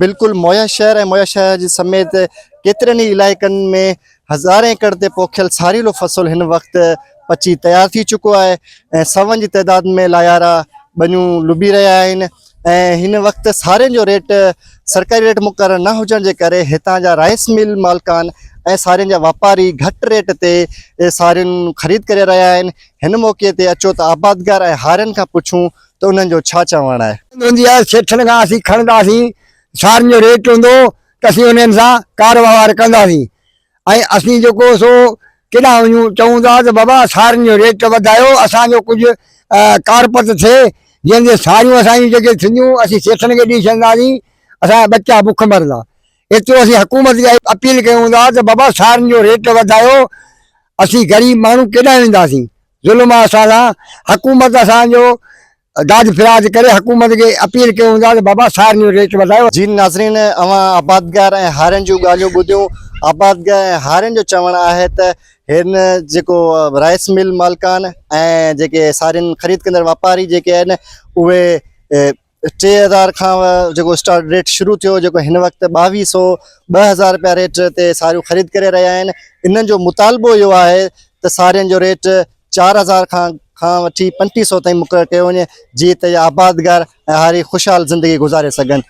بلڪل مويا شهر ۽ مويا شهر جي سميت ڪيترن ئي علائقن ۾ هزارين ايڪڙ تي پوکيل ساريلو فصل هن وقت پچي تيار ٿي چڪو آهي ۽ سون جي تعداد ۾ لايارا ٻنيون لبي رهيا آهن ۽ هن وقت سارين جو ريٽ سرڪاري ريٽ مقرر نه هجڻ جي ڪري هتان جا رائس مل مالڪان ۽ سارين جا واپاري گهٽ ريٽ تي سارين خريد ڪري رهيا آهن هن موقعي تي اچو ته آبادگار ۽ هارين کان پڇون ته انهن جو ڇا چوڻ آهي. هوندي آهي سيٺن کان اسين کڻنداسين سارين جو ريٽ هوندو ته اسين انهن سان ڪاروهنوار ڪنداسين ۽ اسين جيڪو سو ڪيڏانهن وڃون چئون ٿا ته بابا سارين جو ريٽ وڌايو اسان جو ڪجهه ڪارپت ٿئي جنهن تي ساريون اسان جون جيڪي ٿينديون اسين سيٺن کي ڏئي ڇڏنداسين اسان جا ٻچا بک مرندا ايترو اسين حڪومت کي اپيل ڪيون ٿا ته بابا سارين جو ريٽ وڌايو اسين غريب ماڻهو ڪيڏانهن وينداسين ظلم آهي اسان سان حڪومت اسان جو داد فراد ڪري حڪومت کي اپيل ڪيون ٿا ته بابا سارين جو ريٽ وڌايو. جي ناظرين اوهان آبادگار ۽ هارين جون ڳالهيون ٻڌيون آبادگار ۽ هارين جو چوڻ آهي ته هن جيڪو رائس مل مالڪان ۽ جيڪي سارين خريد ڪندڙ واپاري جيڪي آهن اهي 3000 کان جيڪو اسٽارٽ ريٽ شروع ٿيو جيڪو هن وقت ٻاويهه سو 2000 رپيا ريٽ تي ساريون خريد ڪري رهيا آهن انهن جو مطالبو اهو آهي ته سارين جو ريٽ 4000 کان کان وٺي 35 سو تائين مقرر ڪيو وڃي جيئن ته آبادگار ۽ هاري خوشحال زندگي گذاري سگهن.